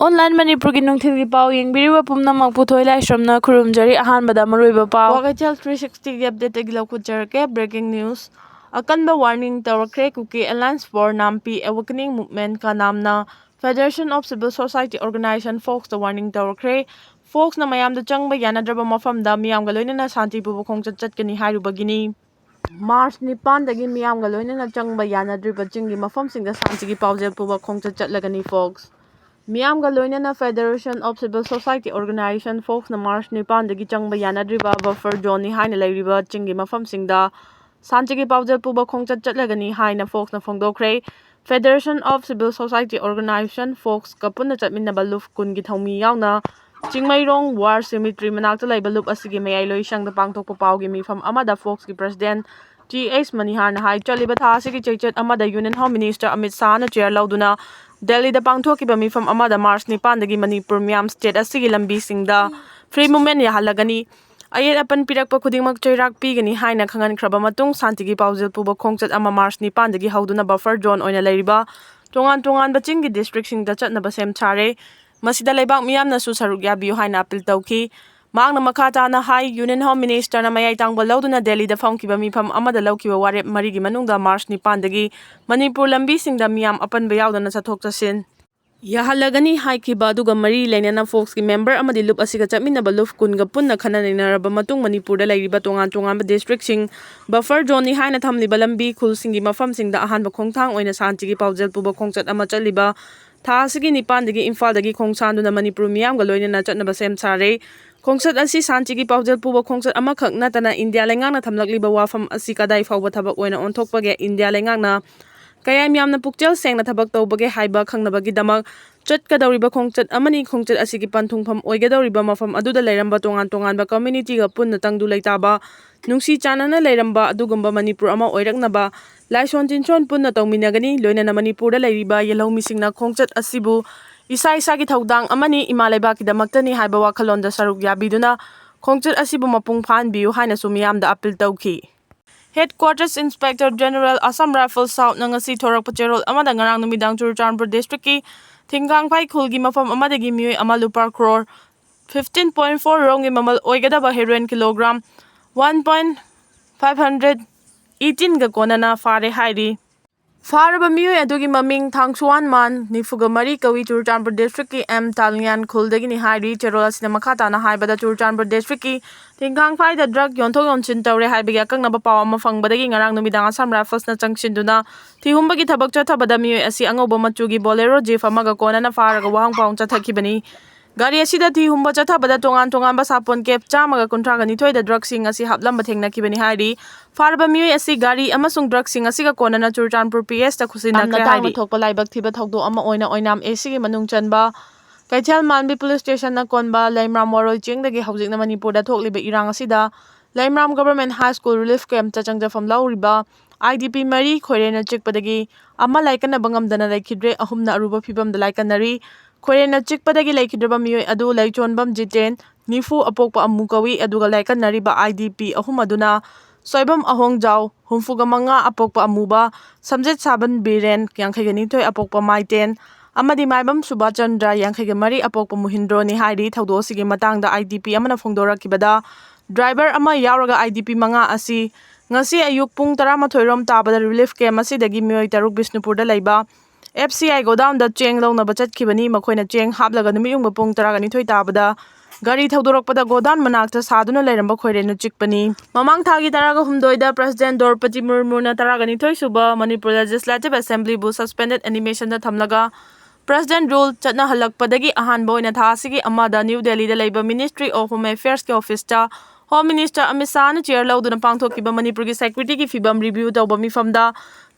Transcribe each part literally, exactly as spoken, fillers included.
Online ꯃꯅꯤꯄꯨꯔꯒꯤ ꯅꯨꯡꯊꯤꯜꯒꯤ ꯄꯥꯎ ꯌꯦꯡꯕꯤꯔꯤꯕ ꯄꯨꯝꯅꯃꯛꯄꯨ ꯊꯣꯏ ꯂꯥꯏꯁ꯭ꯔꯝꯅ ꯈꯨꯔꯨꯝꯖꯔꯤ꯫ ꯑꯍꯥꯟꯕꯗ ꯃꯔꯨꯑꯣꯏꯕ ꯄꯥꯎ꯫ ꯋꯥꯀꯩꯊꯦꯜ three sixtyꯒꯤ updateꯇꯒꯤ ꯂꯧꯈꯠꯆꯔꯛꯀꯦ꯫ Breaking news꯫ ꯑꯀꯟꯕ warning ꯇꯧꯔꯛꯈ꯭ꯔꯦ꯫ Kuki Alliance for Nampi Awakening Movementꯀ ꯅꯥꯝꯅ Federation of Civil Society Organization, FOCSꯇ warning ꯇꯧꯔꯛꯈ꯭ꯔꯦ꯫ FOCSꯅ ꯃꯌꯥꯝꯗ ꯆꯪꯕ ꯌꯥꯅꯗ꯭ꯔꯕ ꯃꯐꯝꯗ ꯃꯤꯌꯥꯝꯒ ꯂꯣꯏꯅꯅ ꯁꯥꯟꯇꯤ ꯄꯨꯕ ꯈꯣꯡꯆꯠ ꯆꯠꯀꯅꯤ ꯍꯥꯏꯔꯨꯕꯒꯤꯅꯤ꯫ ꯃꯥꯔꯆ ꯅꯤꯄꯥꯟꯗꯒꯤ ꯃꯤꯌꯥꯝꯒ ꯂꯣꯏꯅꯅ ꯆꯪꯕ ꯌꯥꯅꯗ꯭ꯔꯤꯕ ꯆꯤꯡꯒꯤ ꯃꯐꯝꯁꯤꯡꯗ ꯁꯥꯟꯇꯤꯒꯤ ꯄꯥꯎꯖꯦꯜ ꯄꯨꯕ ꯈꯣꯡꯆꯠ ꯆꯠꯂꯒꯅꯤ꯫ FOCS ꯃꯤꯌꯥꯝꯒ ꯂꯣꯏꯅꯅ Federation of Civil Society Organization, FOCSꯅ ꯃꯥꯔꯆ ꯅꯤꯄꯥꯟꯗꯒꯤ ꯆꯪꯕ ꯌꯥꯅꯗ꯭ꯔꯤꯕ buffer zoneꯅꯤ ꯍꯥꯏꯅ ꯂꯩꯔꯤꯕ ꯆꯤꯡꯒꯤ ꯃꯐꯝꯁꯤꯡꯗ ꯁꯥꯟꯇꯤꯒꯤ ꯄꯥꯎꯖꯦꯜ ꯄꯨꯕ ꯈꯣꯡꯆꯠ ꯆꯠꯂꯒꯅꯤ ꯍꯥꯏꯅ FOCSꯅ ꯐꯣꯡꯗꯣꯛꯈ꯭ꯔꯦ꯫ Federation of Civil Society Organization, FOCSꯀ ꯄꯨꯟꯅ ꯆꯠꯃꯤꯟꯅꯕ ꯂꯨꯞ ꯀꯨꯟꯒꯤ ꯊꯧꯃꯤ ꯌꯥꯎꯅ ꯆꯤꯡꯃꯩꯔꯣꯡ War Cemetery ꯃꯅꯥꯛꯇ ꯂꯩꯕ ꯂꯨꯞ ꯑꯁꯤꯒꯤ ꯃꯌꯥꯏ ꯂꯣꯏꯁꯪꯗ ꯄꯥꯡꯊꯣꯛꯄ ꯄꯥꯎꯒꯤ ꯃꯤꯐꯝ ꯑꯃꯗ FOCSꯀꯤ president ꯇꯤ ꯑꯩꯆ ꯃꯅꯤꯍꯥꯔꯅ ꯍꯥꯏ, ꯆꯠꯂꯤꯕ ꯊꯥ ꯑꯁꯤꯒꯤ ꯆꯩꯆꯠ ꯑꯃꯗ Union Home Minister Amit ꯁꯥꯍꯅ chair ꯂꯧꯗꯨꯅ ꯗꯦꯜꯂꯤꯗ ꯄꯥꯡꯊꯣꯛꯈꯤꯕ ꯃꯤꯐꯝ ꯑꯃꯗ ꯃꯥꯔꯆ ꯅꯤꯄꯥꯟꯗꯒꯤ ꯃꯅꯤꯄꯨꯔ ꯃꯤꯌꯥꯝ state ꯑꯁꯤꯒꯤ ꯂꯝꯕꯤꯁꯤꯡꯗ free movement ꯌꯥꯍꯜꯂꯒꯅꯤ, ꯑꯌꯦꯠ ꯑꯄꯟ ꯄꯤꯔꯛꯄ ꯈꯨꯗꯤꯡꯃꯛ ꯆꯩꯔꯥꯛ ꯄꯤꯒꯅꯤ ꯍꯥꯏꯅ ꯈꯪꯍꯟꯈ꯭ꯔꯕ ꯃꯇꯨꯡ, ꯁꯥꯟꯇꯤꯒꯤ ꯄꯥꯎꯖꯦꯜ ꯄꯨꯕ ꯈꯣꯡꯆꯠ ꯑꯃ ꯃꯥꯔꯆ ꯅꯤꯄꯥꯟꯗꯒꯤ ꯍꯧꯗꯨꯅ buffer zone ꯑꯣꯏꯅ ꯂꯩꯔꯤꯕ ꯇꯣꯉꯥꯟ ꯇꯣꯉꯥꯟꯕ ꯆꯤꯡꯒꯤ districtꯁꯤꯡꯗ ꯆꯠꯅꯕ ꯁꯦꯝ ꯁꯥꯔꯦ꯫ ꯃꯁꯤꯗ ꯂꯩꯕꯥꯛ ꯃꯤꯌꯥꯝꯅꯁꯨ ꯁꯔꯨꯛ ꯌꯥꯕꯤꯌꯨ ꯍꯥꯏꯅ appeal ꯇꯧꯈꯤ꯫ ꯃꯍꯥꯛꯅ ꯃꯈꯥ ꯇꯥꯅ ꯍꯥꯏ, Union Home Ministerꯅ ꯃꯌꯥꯏ ꯇꯥꯡꯕ ꯂꯧꯗꯨꯅ ꯗꯦꯜꯂꯤꯗ ꯐꯝꯈꯤꯕ ꯃꯤꯐꯝ ꯑꯃꯗ ꯂꯧꯈꯤꯕ ꯋꯥꯔꯦꯞ ꯃꯔꯤꯒꯤ ꯃꯅꯨꯡꯗ ꯃꯥꯔꯆ ꯅꯤꯄꯥꯟꯗꯒꯤ ꯃꯅꯤꯄꯨꯔ ꯂꯝꯕꯤꯁꯤꯡꯗ ꯃꯤꯌꯥꯝ ꯑꯄꯟꯕ ꯌꯥꯎꯗꯅ ꯆꯠꯊꯣꯛ ꯆꯠꯁꯤꯟ ꯌꯥꯍꯜꯂꯒꯅꯤ ꯍꯥꯏꯈꯤꯕ ꯑꯗꯨꯒ ꯃꯔꯤ ꯂꯩꯅꯅ FOCSꯀꯤ member ꯑꯃꯗꯤ ꯂꯨꯞ ꯑꯁꯤꯒ ꯆꯠꯃꯤꯟꯅꯕ ꯂꯨꯞ ꯀꯨꯟꯒ ꯄꯨꯟꯅ ꯈꯟꯅ ꯅꯩꯅꯔꯕ ꯃꯇꯨꯡ, ꯃꯅꯤꯄꯨꯔꯗ ꯂꯩꯔꯤꯕ ꯇꯣꯉꯥꯟ ꯇꯣꯉꯥꯟꯕ districtꯁꯤꯡ, buffer zoneꯅꯤ ꯍꯥꯏꯅ ꯊꯝꯂꯤꯕ ꯂꯝꯕꯤ ꯈꯨꯜꯁꯤꯡꯒꯤ ꯃꯐꯝꯁꯤꯡꯗ ꯑꯍꯥꯟꯕ ꯈꯣꯡꯊꯥꯡ ꯑꯣꯏꯅ ꯁꯥꯟꯇꯤꯒꯤ ꯄꯥꯎꯖꯦꯜ ꯄꯨꯕ ꯈꯣꯡꯆꯠ ꯑꯃ ꯆꯠꯂꯤꯕ ꯊꯥ ꯑꯁꯤꯒꯤ ꯅꯤꯄꯥꯟꯗꯒꯤ ꯏꯝꯐꯥꯜꯗꯒꯤ ꯈꯣꯡꯁꯥꯟꯗꯨꯅ ꯃꯅꯤꯄꯨꯔ ꯃꯤꯌꯥꯝꯒ ꯂꯣꯏꯅꯅ ꯆꯠꯅꯕ ꯁꯦꯝ ꯁꯥꯔꯦ꯫ ꯈꯣꯡꯆꯠ ꯑꯁꯤ ꯁꯥꯟꯇꯤꯒꯤ ꯄꯥꯎꯖꯦꯜ ꯄꯨꯕ ꯈꯣꯡꯆꯠ ꯑꯃꯈꯛ ꯅꯠꯇꯅ ꯏꯟꯗꯤꯌꯥ ꯂꯩꯉꯥꯛꯅ ꯊꯝꯂꯛꯂꯤꯕ ꯋꯥꯐꯝ ꯑꯁꯤ ꯀꯗꯥꯏ ꯐꯥꯎꯕ ꯊꯕꯛ ꯑꯣꯏꯅ ꯑꯣꯟꯊꯣꯛꯄꯒꯦ, ꯏꯟꯗꯤꯌꯥ ꯂꯩꯉꯥꯛꯅ ꯀꯌꯥꯝ ꯌꯥꯝꯅ ꯄꯨꯛꯆꯦꯜ ꯁꯦꯡꯅ ꯊꯕꯛ ꯇꯧꯕꯒꯦ ꯍꯥꯏꯕ ꯈꯪꯅꯕꯒꯤꯗꯃꯛ ꯆꯠꯀꯗꯧꯔꯤꯕ ꯈꯣꯡꯆꯠ ꯑꯃꯅꯤ꯫ ꯈꯣꯡꯆꯠ ꯑꯁꯤꯒꯤ ꯄꯟꯊꯨꯡꯐꯝ ꯑꯣꯏꯒꯗꯧꯔꯤꯕ ꯃꯐꯝ ꯑꯗꯨꯗ ꯂꯩꯔꯝꯕ ꯇꯣꯉꯥꯟ ꯇꯣꯉꯥꯟꯕ communityꯒ ꯄꯨꯟꯅ ꯇꯪꯗꯨ ꯂꯩꯇꯥꯕ, ꯅꯨꯡꯁꯤ ꯆꯥꯟꯅꯅ ꯂꯩꯔꯝꯕ ꯑꯗꯨꯒꯨꯝꯕ ꯃꯅꯤꯄꯨꯔ ꯑꯃ ꯑꯣꯏꯔꯛꯅꯕ ꯂꯥꯏꯁꯣꯟ ꯇꯤꯟꯁꯣꯟ ꯄꯨꯟꯅ ꯇꯧꯃꯤꯟꯅꯒꯅꯤ꯫ ꯂꯣꯏꯅꯅ ꯃꯅꯤꯄꯨꯔꯗ ꯂꯩꯔꯤꯕ ꯌꯦꯜꯍꯧꯃꯤꯁꯤꯡꯅ ꯈꯣꯡꯆꯠ ꯑꯁꯤꯕꯨ ꯏꯁꯥ ꯏꯁꯥꯒꯤ ꯊꯧꯗꯥꯡ ꯑꯃꯅꯤ, ꯏꯃꯥ ꯂꯩꯕꯥꯛꯀꯤꯗꯃꯛꯇꯅꯤ ꯍꯥꯏꯕ ꯋꯥꯈꯜꯂꯣꯟꯗ ꯁꯔꯨꯛ ꯌꯥꯕꯤꯗꯨꯅ ꯈꯣꯡꯆꯠ ꯑꯁꯤꯕꯨ ꯃꯄꯨꯡ ꯐꯥꯍꯟꯕꯤꯌꯨ ꯍꯥꯏꯅꯁꯨ ꯃꯤꯌꯥꯝꯗ appeal ꯇꯧꯈꯤ꯫ Headquarters Inspector General Assam Rifles Southꯅ ꯉꯁꯤ ꯊꯣꯔꯛꯄ ꯆꯦꯔꯣꯜ ꯑꯃꯗ ꯉꯔꯥꯡ ꯅꯨꯃꯤꯗꯥꯡ ꯆꯨꯔꯆꯥꯟꯄꯨꯔ districtꯀꯤ ꯊꯤꯡꯒꯥꯡꯐꯥꯏ ꯈꯨꯜꯒꯤ ꯃꯐꯝ ꯑꯃꯗꯒꯤ ꯃꯤꯑꯣꯏ ꯑꯃ ꯂꯨꯄꯥ ꯀ꯭ꯔꯣꯔ fifteen point four ꯔꯣꯝꯒꯤ ꯃꯃꯜ ꯑꯣꯏꯒꯗꯕ heroin kilogram one point five hundred eighteenꯒ ꯀꯣꯟꯅꯅ ꯐꯥꯔꯦ ꯍꯥꯏꯔꯤ꯫ ꯐꯥꯔꯕ ꯃꯤꯑꯣꯏ ꯑꯗꯨꯒꯤ ꯃꯃꯤꯡ ꯊꯥꯡꯁꯨꯋꯥꯟ ꯃꯥꯟ, ꯅꯤꯐꯨꯒ ꯃꯔꯤ ꯀꯧꯏ, ꯆꯨꯔꯆꯥꯟꯄꯨꯔ districtꯀꯤ ꯑꯦꯝ ꯇꯥꯂꯤꯌꯥꯟ ꯈꯨꯜꯗꯒꯤꯅꯤ ꯍꯥꯏꯔꯤ꯫ ꯆꯦꯔꯣꯜ ꯑꯁꯤꯅ ꯃꯈꯥ ꯇꯥꯅ ꯍꯥꯏꯕꯗ, ꯆꯨꯔꯆꯥꯟꯄꯨꯔ districtꯀꯤ ꯊꯤꯡꯈꯥꯡꯐꯥꯏꯗ drug ꯌꯣꯟꯊꯣꯛ ꯌꯣꯟꯁꯤꯟ ꯇꯧꯔꯦ ꯍꯥꯏꯕꯒꯤ ꯑꯀꯛꯅꯕ ꯄꯥꯎ ꯑꯃ ꯐꯪꯕꯗꯒꯤ ꯉꯔꯥꯡ ꯅꯨꯃꯤꯗꯥꯡ Assam Riflesꯅ ꯆꯪꯁꯤꯟꯗꯨꯅ ꯊꯤꯍꯨꯝꯕꯒꯤ ꯊꯕꯛ ꯆꯠꯊꯕꯗ ꯃꯤꯑꯣꯏ ꯑꯁꯤ ꯑꯉꯧꯕ ꯃꯆꯨꯒꯤ Bolero Jeep ꯑꯃꯒ ꯀꯣꯟꯅꯅ ꯐꯥꯔꯒ ꯋꯥꯍꯪ ꯄꯥꯎ ꯆꯠꯊꯈꯤꯕꯅꯤ꯫ ꯒꯥꯔꯤ ꯑꯁꯤꯗ ꯊꯤꯍꯨꯝꯕ ꯆꯠꯊꯕꯗ ꯇꯣꯉꯥꯟ ꯇꯣꯉꯥꯟꯕ ꯁꯥꯄꯣꯟ ꯀꯦꯞ ꯆꯥꯝꯃꯒ ꯀꯨꯟꯊ꯭ꯔꯥꯒ ꯅꯤꯊꯣꯏꯗ drugꯁꯤꯡ ꯑꯁꯤ ꯍꯥꯞꯂꯝꯕ ꯊꯦꯡꯅꯈꯤꯕꯅꯤ ꯍꯥꯏꯔꯤ꯫ ꯐꯥꯔꯕ ꯃꯤꯑꯣꯏ ꯑꯁꯤ ꯒꯥꯔꯤ ꯑꯃꯁꯨꯡ drugꯁꯤꯡ ꯑꯁꯤꯒ ꯀꯣꯟꯅꯅ ꯆꯨꯔꯆꯥꯟꯄꯨꯔ PSꯇ ꯈꯨꯁꯤꯟꯅꯈ꯭ꯔꯦ ꯌꯥꯝꯅ ꯇꯥꯡꯅ ꯍꯥꯏꯔꯤ꯫ ꯊꯣꯛꯄ ꯂꯥꯏꯕꯛ ꯊꯤꯕ ꯊꯧꯗꯣꯛ ꯑꯃ ꯑꯣꯏꯅ ꯑꯣꯏꯅꯥꯝ ACꯒꯤ ꯃꯅꯨꯡ ꯆꯟꯕ ꯀꯩꯊꯦꯜ ꯃꯥꯟꯕꯤ police stationꯅ ꯀꯣꯟꯕ ꯂꯩꯃꯔꯥꯝ ꯋꯥꯔꯣꯏ ꯆꯤꯡꯗꯒꯤ ꯍꯧꯖꯤꯛꯅ ꯃꯅꯤꯄꯨꯔꯗ ꯊꯣꯛꯂꯤꯕ ꯏꯔꯥꯡ ꯑꯁꯤꯗ ꯂꯩꯃꯔꯥꯝ Government High School Relief Campꯇ ꯆꯪꯖꯐꯝ ꯂꯧꯔꯤꯕ IDP ꯃꯔꯤ ꯈꯣꯏꯔꯦꯟꯅ ꯆꯤꯛꯄꯗꯒꯤ ꯑꯃ ꯂꯥꯏꯀꯠꯅꯕ ꯉꯝꯗꯅ ꯂꯩꯈꯤꯗ꯭ꯔꯦ, ꯑꯍꯨꯝꯅ ꯑꯔꯨꯕ ꯐꯤꯕꯝꯗ ꯂꯥꯏꯀꯠꯅꯔꯤ꯫ ꯈꯣꯏꯔꯦꯟꯅ ꯆꯤꯛꯄꯗꯒꯤ ꯂꯩꯈꯤꯗ꯭ꯔꯕ ꯃꯤꯑꯣꯏ ꯑꯗꯨ ꯂꯩꯆꯣꯟꯕꯝ ꯖꯤꯇꯦꯟ, ꯅꯤꯐꯨ, ꯑꯄꯣꯛꯄ ꯑꯃꯨ ꯀꯧꯏ, ꯑꯗꯨꯒ ꯂꯥꯏꯀꯠꯅꯔꯤꯕ IDP ꯑꯍꯨꯝ ꯑꯗꯨꯅ ꯁꯣꯏꯕꯝ ꯑꯍꯣꯡꯖꯥꯎ, ꯍꯨꯝꯐꯨꯒ ꯃꯉꯥ, ꯑꯄꯣꯛꯄ ꯑꯃꯨꯕ, ꯁꯝꯖꯦꯠ ꯁꯥꯕꯟ ꯕꯤꯔꯦꯟ, ꯌꯥꯡꯈꯩꯒ ꯅꯤꯊꯣꯏ, ꯑꯄꯣꯛꯄ ꯃꯥꯏꯇꯦꯟ, ꯑꯃꯗꯤ ꯃꯥꯏꯕꯝ ꯁꯨꯕꯥꯆꯟꯗ꯭ꯔ, ꯌꯥꯡꯈꯩꯒ ꯃꯔꯤ, ꯑꯄꯣꯛꯄ ꯃꯨꯍꯤꯟꯗ꯭ꯔꯣꯅꯤ ꯍꯥꯏꯔꯤ꯫ ꯊꯧꯗꯣꯛ ꯑꯁꯤꯒꯤ ꯃꯇꯥꯡꯗ IDP ꯑꯃꯅ ꯐꯣꯡꯗꯣꯔꯛꯈꯤꯕꯗ, driver ꯑꯃ ꯌꯥꯎꯔꯒ IDP ꯃꯉꯥ ꯑꯁꯤ ꯉꯁꯤ ꯑꯌꯨꯛ ꯄꯨꯡ ꯇꯔꯥꯃꯥꯊꯣꯏ ꯔꯣꯝ ꯇꯥꯕꯗ relief camp ꯑꯁꯤꯗꯒꯤ ꯃꯤꯑꯣꯏ ꯇꯔꯨꯛ ꯕꯤꯁꯅꯨꯄꯨꯔꯗ ꯂꯩꯕ FCI godownꯗ ꯆꯦꯡ ꯂꯧꯅꯕ ꯆꯠꯈꯤꯕꯅꯤ꯫ ꯃꯈꯣꯏꯅ ꯆꯦꯡ ꯍꯥꯞꯂꯒ ꯅꯨꯃꯤꯠ ꯌꯨꯡꯕ ꯄꯨꯡ ꯇꯔꯥꯒ ꯅꯤꯊꯣꯏ ꯇꯥꯕꯗ ꯒꯥꯔꯤ ꯊꯧꯗꯣꯔꯛꯄꯗ godown ꯃꯅꯥꯛꯇ ꯁꯥꯗꯨꯅ ꯂꯩꯔꯝꯕ ꯈꯣꯏꯔꯦꯟꯅ ꯆꯤꯛꯄꯅꯤ꯫ ꯃꯃꯥꯡ ꯊꯥꯒꯤ ꯇꯔꯥꯒ ꯍꯨꯝꯗꯣꯏꯗ President ꯗ꯭ꯔꯧꯄꯗꯤ ꯃꯨꯔꯃꯨꯅ ꯇꯔꯥꯒ ꯅꯤꯊꯣꯏ ꯁꯨꯕ ꯃꯅꯤꯄꯨꯔ Legislative Assemblyꯕꯨ suspended animationꯗ ꯊꯝꯂꯒ President rule ꯆꯠꯅꯍꯜꯂꯛꯄꯗꯒꯤ ꯑꯍꯥꯟꯕ ꯑꯣꯏꯅ ꯊꯥ ꯑꯁꯤꯒꯤ ꯑꯃꯗ New Delhiꯗ ꯂꯩꯕ Ministry of Home Affairsꯀꯤ officeꯇ Home Minister Amit ꯁꯥꯍꯅ chair ꯂꯧꯗꯨꯅ ꯄꯥꯡꯊꯣꯛꯈꯤꯕ ꯃꯅꯤꯄꯨꯔꯒꯤ securityꯒꯤ ꯐꯤꯕꯝ review ꯇꯧꯕ ꯃꯤꯐꯝꯗ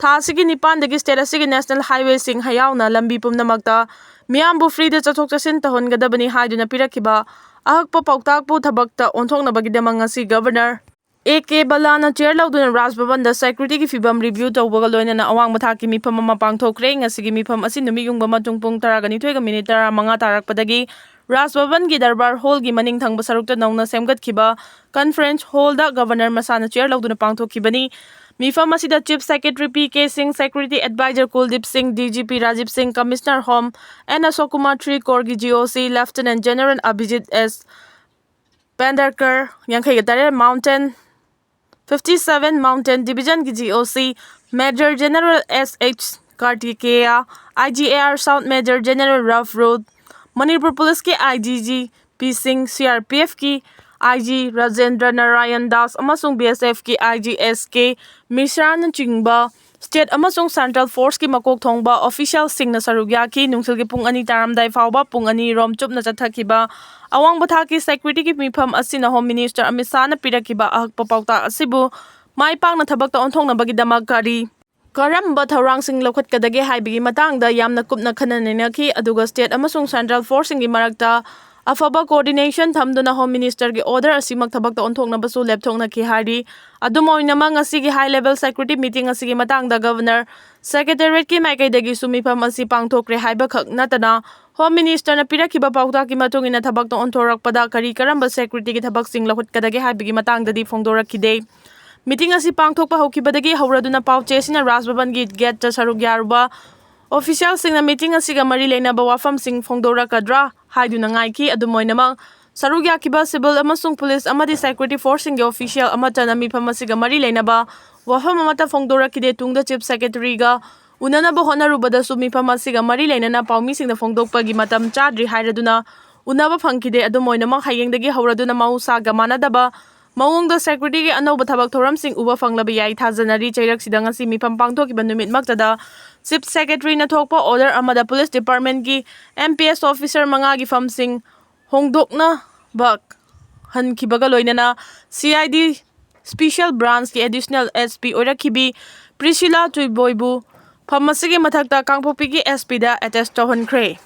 ꯊꯥ ꯑꯁꯤꯒꯤ ꯅꯤꯄꯥꯟꯗꯒꯤ state ꯑꯁꯤꯒꯤ national highwayꯁꯤꯡ ꯌꯥꯎꯅ ꯂꯝꯕꯤ ꯄꯨꯝꯅꯃꯛꯇ ꯃꯤꯌꯥꯝꯕꯨ freeꯗ ꯆꯠꯊꯣꯛ ꯆꯠꯁꯤꯟ ꯇꯧꯍꯟꯒꯗꯕꯅꯤ ꯍꯥꯏꯗꯨꯅ ꯄꯤꯔꯛꯈꯤꯕ ꯑꯍꯛꯄ ꯄꯥꯎꯇꯥꯛꯄꯨ ꯊꯕꯛꯇ ꯑꯣꯟꯊꯣꯛꯅꯕꯒꯤꯗꯃꯛ ꯉꯁꯤ Governor A K ꯕꯂꯥꯅ chair ꯂꯧꯗꯨꯅ ꯔꯥꯖ ꯚꯕꯟꯗ securityꯒꯤ ꯐꯤꯕꯝ review ꯇꯧꯕꯒ ꯂꯣꯏꯅꯅ ꯑꯋꯥꯡꯕ ꯊꯥꯛꯀꯤ ꯃꯤꯐꯝ ꯑꯃ ꯄꯥꯡꯊꯣꯛꯈ꯭ꯔꯦ꯫ ꯉꯁꯤꯒꯤ ꯃꯤꯐꯝ ꯑꯁꯤ ꯅꯨꯃꯤꯠ ꯌꯨꯡꯕ ꯃꯇꯨꯡ ꯄꯨꯡ ꯇꯔꯥꯒ ꯅꯤꯊꯣꯏꯒ minute ꯇꯔꯥꯃꯉꯥ ꯇꯥꯔꯛꯄꯗꯒꯤ ꯔꯥꯖ ꯚꯕꯟꯒꯤ ꯗꯔꯕꯥꯔ hallꯒꯤ ꯃꯅꯤꯡ ꯊꯪꯕ ꯁꯔꯨꯛꯇ ꯅꯧꯅ ꯁꯦꯝꯒꯠꯈꯤꯕ conference hallꯗ Governor ꯃꯁꯥꯅ chair ꯂꯧꯗꯨꯅ ꯄꯥꯡꯊꯣꯛꯈꯤꯕꯅꯤ꯫ ꯃꯤꯐꯝ ꯑꯁꯤꯗ Chief Secretary P K Singh, Security Advisor Kuldeep Singh, D G P Rajiv Singh, Commissioner Home N Ashok Kumar, Three Corps ꯒꯤ G O C Lieutenant General Abhijit S Pandarkar, ꯌꯥꯡꯈꯩꯒ ꯇꯔꯦꯠ Mountain, fifty seven Mountain Division ꯒꯤ G O C Major General S H Kartikeya, I G A R South Major General Ralph Root, Manipur Police ꯀꯤ I G G P Singh, C R P F ꯀꯤ I G Rajendra Narayan Das ꯑꯃꯁꯨꯡ B S F ꯀꯤ I G S K Mishra ꯅꯆꯤꯡꯕ state ꯑꯃꯁꯨꯡ central force ꯀꯤ ꯃꯀꯣꯛ ꯊꯣꯡꯕ official ꯁꯤꯡꯅ ꯁꯔꯨꯛ ꯌꯥꯈꯤ꯫ ꯅꯨꯡꯊꯤꯜꯒꯤ ꯄꯨꯡ ꯑꯅꯤ ꯇꯥꯔꯝꯗꯥꯏ ꯐꯥꯎꯕ ꯄꯨꯡ ꯑꯅꯤ ꯔꯣꯝ ꯆꯨꯞꯅ ꯆꯠꯊꯈꯤꯕ ꯑꯋꯥꯡꯕ ꯊꯥꯛꯀꯤ security ꯒꯤ ꯃꯤꯐꯝ ꯑꯁꯤꯅ Home Minister ꯑꯃꯤꯠ ꯁꯥꯍꯅ ꯄꯤꯔꯛꯈꯤꯕ ꯑꯍꯛꯄ ꯄꯥꯎꯇꯥꯛ ꯑꯁꯤꯕꯨ ꯃꯥꯏ ꯄꯥꯛꯅ ꯊꯕꯛꯇ ꯑꯣꯟꯊꯣꯛꯅꯕꯒꯤꯗꯃꯛ ꯀꯔꯤ ꯀꯔꯝꯕ ꯊꯧꯔꯥꯡꯁꯤꯡ ꯂꯧꯈꯠꯀꯗꯒꯦ ꯍꯥꯏꯕꯒꯤ ꯃꯇꯥꯡꯗ ꯌꯥꯝꯅ ꯀꯨꯞꯅ ꯈꯟꯅ ꯅꯩꯅꯈꯤ, ꯑꯗꯨꯒ state ꯑꯃꯁꯨꯡ central force ꯁꯤꯡꯒꯤ ꯃꯔꯛꯇ ꯑꯐꯕ coordination ꯊꯝꯗꯨꯅ Home Minister ꯒꯤ order ꯑꯁꯤꯃꯛ ꯊꯕꯛꯇ ꯑꯣꯟꯊꯣꯛꯅꯕꯁꯨ ꯂꯦꯞꯊꯣꯛꯅꯈꯤ ꯍꯥꯏꯔꯤ꯫ ꯑꯗꯨꯝ ꯑꯣꯏꯅꯃꯛ, ꯉꯁꯤꯒꯤ high level security meeting ꯑꯁꯤꯒꯤ ꯃꯇꯥꯡꯗ Governor Secretariat ꯀꯤ ꯃꯥꯏꯀꯩꯗꯒꯤꯁꯨ ꯃꯤꯐꯝ ꯑꯁꯤ ꯄꯥꯡꯊꯣꯛꯈ꯭ꯔꯦ ꯍꯥꯏꯕꯈꯛ ꯅꯠꯇꯅ, Home Minister ꯅ ꯄꯤꯔꯛꯈꯤꯕ ꯄꯥꯎꯇꯥꯛꯀꯤ ꯃꯇꯨꯡ ꯏꯟꯅ ꯊꯕꯛꯇ ꯑꯣꯟꯊꯣꯔꯛꯄꯗ ꯀꯔꯤ ꯀꯔꯝꯕ security ꯒꯤ ꯊꯕꯛꯁꯤꯡ ꯂꯧꯈꯠꯀꯗꯒꯦ ꯍꯥꯏꯕꯒꯤ ꯃꯇꯥꯡꯗꯗꯤ ꯐꯣꯡꯗꯣꯔꯛꯈꯤꯗꯦ꯫ Meeting ꯑꯁꯤ ꯄꯥꯡꯊꯣꯛꯄ ꯍꯧꯈꯤꯕꯗꯒꯤ ꯍꯧꯔꯗꯨꯅ ꯄꯥꯎꯆꯦ ꯑꯁꯤꯅ Raj Bhavan ꯒꯤ gate ꯇ ꯁꯔꯨꯛ ꯌꯥꯔꯨꯕ official ꯁꯤꯡꯅ meeting ꯑꯁꯤꯒ ꯃꯔꯤ ꯂꯩꯅꯕ ꯋꯥꯐꯝꯁꯤꯡ ꯐꯣꯡꯗꯣꯔꯛꯀꯗ꯭ꯔꯥ ꯍꯥꯏꯗꯨꯅ ꯉꯥꯏꯈꯤ꯫ ꯑꯗꯨꯝ ꯑꯣꯏꯅꯃꯛ, ꯁꯔꯨꯛ ꯌꯥꯈꯤꯕ civil ꯑꯃꯁꯨꯡ police ꯑꯃꯗꯤ security force ꯁꯤꯡꯒꯤ official ꯑꯃꯠꯇꯅ ꯃꯤꯐꯝ ꯑꯁꯤꯒ ꯃꯔꯤ ꯂꯩꯅꯕ ꯋꯥꯐꯝ ꯑꯃꯠꯇ ꯐꯣꯡꯗꯣꯔꯛꯈꯤꯗꯦ꯫ ꯇꯨꯡꯗ Chief Secretary ꯒ ꯎꯅꯅꯕ ꯍꯣꯠꯅꯔꯨꯕꯗꯁꯨ ꯃꯤꯐꯝ ꯑꯁꯤꯒ ꯃꯔꯤ ꯂꯩꯅꯅ ꯄꯥꯎꯃꯤꯁꯤꯡꯗ ꯐꯣꯡꯗꯣꯛꯄꯒꯤ ꯃꯇꯝ ꯆꯥꯗ꯭ꯔꯤ ꯍꯥꯏꯔꯗꯨꯅ ꯎꯅꯕ ꯐꯪꯈꯤꯗꯦ꯫ ꯑꯗꯨꯝ ꯑꯣꯏꯅꯃꯛ, ꯍꯌꯦꯡꯗꯒꯤ ꯍꯧꯔꯗꯨꯅ ꯃꯍꯧꯁꯥꯒ ꯃꯥꯟꯅꯗꯕ ꯃꯑꯣꯡꯗ security ꯒꯤ ꯑꯅꯧꯕ ꯊꯕꯛ ꯊꯧꯔꯝꯁꯤꯡ ꯎꯕ ꯐꯪꯂꯕ ꯌꯥꯏ꯫ ꯊꯥꯖꯅꯔꯤ, ꯆꯩꯔꯛꯁꯤꯗ ꯉꯁꯤ ꯃꯤꯐꯝ ꯄꯥꯡꯊꯣꯛꯈꯤꯕ ꯅꯨꯃꯤꯠꯃꯛꯇꯗ Chief Secretary ꯅ ꯊꯣꯛꯄ order ꯑꯃꯗ police department ꯀꯤ M P S officer ꯃꯉꯥꯒꯤ ꯐꯝꯁꯤꯡ ꯍꯣꯡꯗꯣꯛꯅꯕ ꯍꯟꯈꯤꯕꯒ ꯂꯣꯏꯅꯅ C I D Special Branch ꯀꯤ Additional S P ꯑꯣꯏꯔꯛꯈꯤꯕꯤ ꯄ꯭ꯔꯤꯁꯤꯂꯥ ꯆꯨꯏꯕꯣꯏꯕꯨ ꯐꯝ ꯑꯁꯤꯒꯤ ꯃꯊꯛꯇ ꯀꯥꯡꯄꯣꯛꯄꯤꯒꯤ S P ꯗ attach ꯇꯧꯍꯟꯈ꯭ꯔꯦ꯫